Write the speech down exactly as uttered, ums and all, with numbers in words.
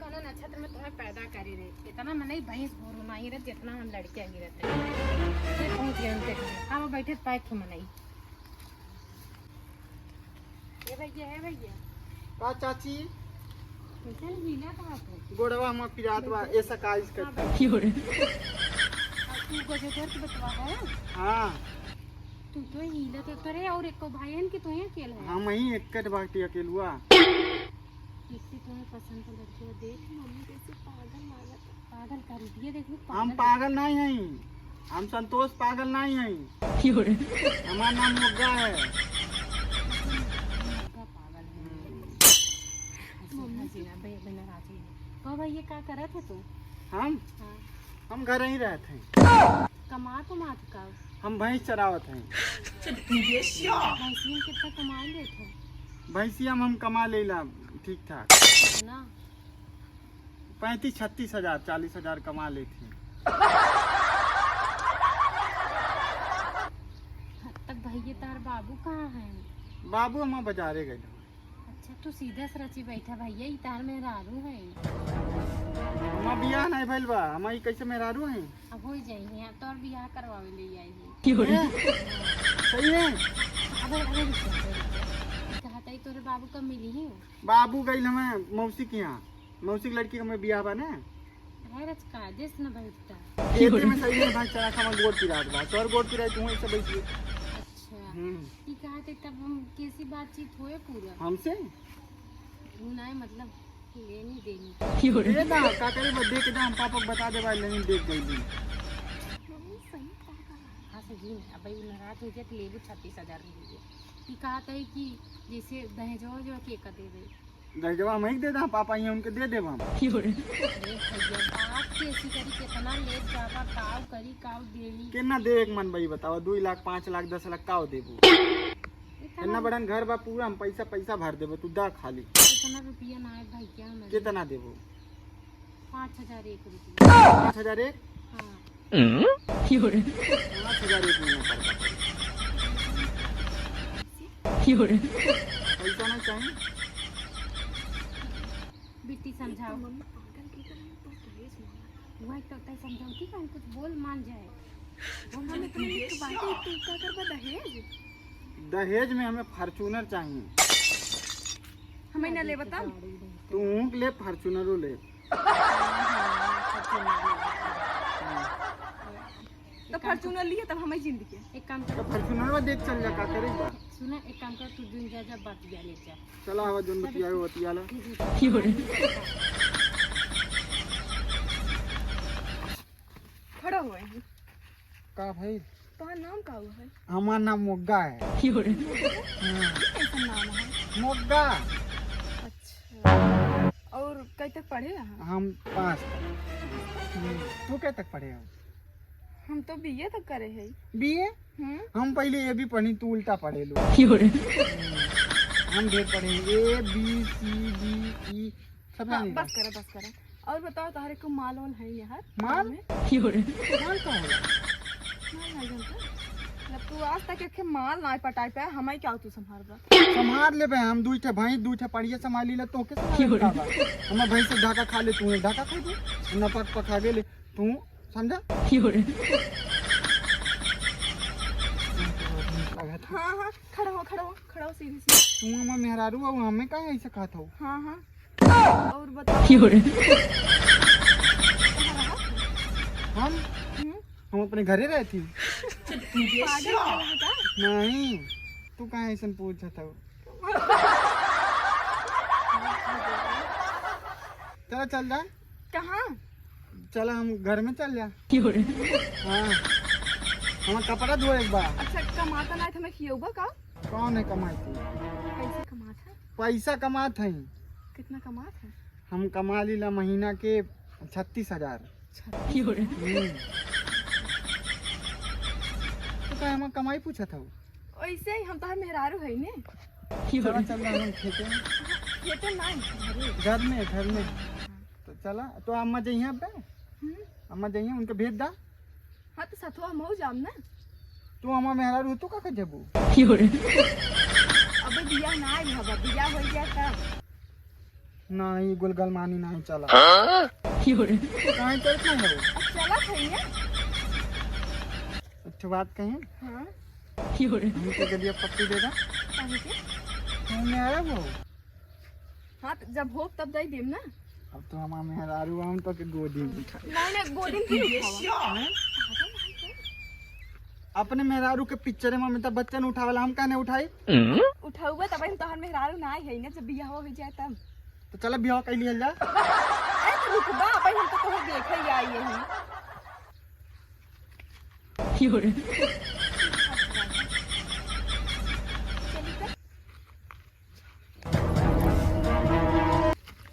ना नक्षत्र में तुम्हें पैदा करी रहे, इतना मनई भैंस गोरू नाही रहत, जितना हम लड़के ही रहते। ये पहुँच गए उनके घर। अब बैठे पाए थे मनई। ए भैया, ए भैया। का चाची? कैसन हीला कहाँ पे? गोड़वा हमार पिरात बा, exercise करता। अब तू गजोधर के बेटवा है? हाँ। तू तो हीला तो करे और एको भाई हन कि तू ही अकेला है? हम ही एक बाटी अकेलुआ। किसी तुम्हें पसंद का लड़की हो, देख मम्मी कैसे पागल लागत है। पागल कर दिए, देख लो, हम पागल। पागल नहीं हई, हम संतोष पागल नहीं हई। क्यों रे? हमार नाम मोग्गा है। मोग्गा पागल है। हम्म। हंसी, हंसी ना, बे-, बे नाराज हुई। कहो भैया, का करत है तू? हम? हाँ। हम घर ही रहत हैं। कमात उमात का? हम भैंस चरावत हैं। भैंसिया में कितना कमा लेत हो? भैंसिया में हम कमा लेला ठीक ठाक। कितना? पैंतीस छत्तीस हजार, चालीस हजार कमा लेत हैं। तब भैया, तार बाबू कहाँ हैं? बाबू हमार बाजारे गए। अच्छा, तू सीधा सरची बैठा भैया, ई तार मेहरारू है। हमार बियाह नहीं भइल बा, हमार ई कैसे मेहरारू है? अब हो जाई है, तोर बियाह करवावे ले आई है। क्यों रे? ए, सही है। अबे, अबे रुक जा, अबे रुक जा। कहा ताई तोरे बाबू कब मिली ही? बाबू गइल हमें मौसी के यहाँ, मौसी के लड़की के हमें बियाह बा ना। अरे रचका, देश न बैठता। खेते में सही है भाई, चला खामा गोड़ पिरात बा, तोर गोड़ पिराई तू ऐसे बैठ गई। अच्छा। हम्म। ई कहा थे तब हम कैसी बातचीत होए पूरा? हमसे? ऊ नाय, मतलब लेनी देनी। दे दा, का करे बा, दे के दा, हम पापा को बता दे भाई, लेनी दे गई दी। हाँ सही, अब भाई नाराज हो जाए तो लेबू छत्तीस हजार रुपये। ई कहा थे कि जैसे दहेजवा जो के का दे दे। दहेजवा हम ही दे दा, पापा यहाँ उनके दे देब हम। अरे भैया, बात कैसी करी, कितना लेट जाता, काव करी, काव देनी। कितना दे एक मन भाई बताओ, दो लाख, पाँच लाख, दस लाख काव देबू? इतना इतना बड़न घर बा पूरा, हम पैसा, पैसा भर देबो, तू दा खाली। इतना रुपया ना है भाई, क्या मैं कितना देबो? पाँच हजार एक रुपया। पाँच हजार एक? हाँ। क्यों रे? पाँच हजार एक महीना पड़ता है। क्यों रे? पैसा ना चाहिए? बिट्टी समझाओ। मम्मी पागल की तरह तो दहेज मांगा। वही तो तय समझाओ कि कहीं कुछ बोल मान जाए। हम इतने निक बाटे, तू का करबा दहेज? दहेज में हमें Fortuner चाहिए। हमें ना ले बता। तू ले, Fortuner ले। तो Fortuner लिए तब हमें जिंदगी। एक काम कर। तो Fortuner देख चल जा, का करे बा? सुना, एक काम कर, तू दिन जा, जा बात जा ले जा। चला आवा, जोन बतिया, बतिया ला। खड़ा हुआ है। का भाई? तोहार नाम का हुआ है? हमार नाम मोग्गा है। मोग्गा? हाँ। ये कैसा नाम है? मोग्गा। अच्छा। और कई तक पढ़े हैं? हम पाँच तक। हम्म, तू कई तक पढ़े हो? हम तो बीए तक करे है। बीए? हम्म। हम पहिले एबी पढ़ी, तू उल्टा पढ़े लो। हम ढेर पढ़े, A, B, C, D, E, सब हाँ, जाने बस करा। करा, बस करा। और बताओ, तोहरे को माल वाल है यहाँ? माल? माल का होला? माल नहीं जानता? मतलब, तू आज तक एक माल ना पटाई पे, हमारी क्या तू संभाल बा? संभाल लेबे हम, दुई ठे भैंस, दुई ठे पड़िया संभाली ले, तोके संभाले का बा? हमार भैंस से ढाका खा ले, तू ढाका खा दे, न पक पका गेले, तू समझा? हाँ, हाँ, खड़ा हो, खड़ा हो, खड़ा हो, सीधी, सीधी। तू हमार मेहरारू हो, हमें काहे ऐसे कहत हो? हाँ, हाँ। और बताओ। हम? हम्म? हम अपने घरे रहती। पागल हो गया का? नहीं, तू काहे ऐसे पूछत हो? चला चल जा। कहाँ? चला हम घर में चल जा। हाँ, हमार कपड़ा धोए के बा। अच्छा, कमाता ना है तो हमें खियौबा का? कौन है कमाई थी? पैसा कमात है। पैसा कमात है। कितना कमात है? हम कमा लीला महीना के छत्तीस हजार। छत्तीस? हम्म। तो का हमार कमाई पूछत हो? वैसे ही हम तोहर मेहरारू है ने। चला, चल रहा हम खेते में। खेते ना, घरे। घर में, घर में। हाँ। तो चला, तो अम्मा जइहें अब्बे? हम्म। अम्मा जइहें, उनके भेज दा। हाँ, तो सथवा हम हो जाम ना। तू हमार मेहरारू, तू का कर जबू? अबे बियाह ना आइल हबा, बियाह हो जाए तब। नहीं, गुलगुल मानी नहीं चला। हाँ? काहे चलत नहीं हो? अब चला भैया। एक ठो बात कही। हाँ। हमके गलिया पट्टी दे दा। काहे के? तुम मेहरारू हो? हाँ, तो जब हो तब दे देम ना। अब तो हमार मेहरारू, हम तो के गोदी में उठा। नहीं, नहीं, गोदी में क्यों उठावा? अपने मेहरारू के पिक्चर में अमिताभ बच्चन उठावला, हम काहे उठाई? उठौबे तब हम तोहर मेहरारू ना आई है ना, जब बियाह हो जाए तब। तो चला बियाह कर लिया जा। अरे तो रुकबा, अब हम तो तोहे देखे ही आई है।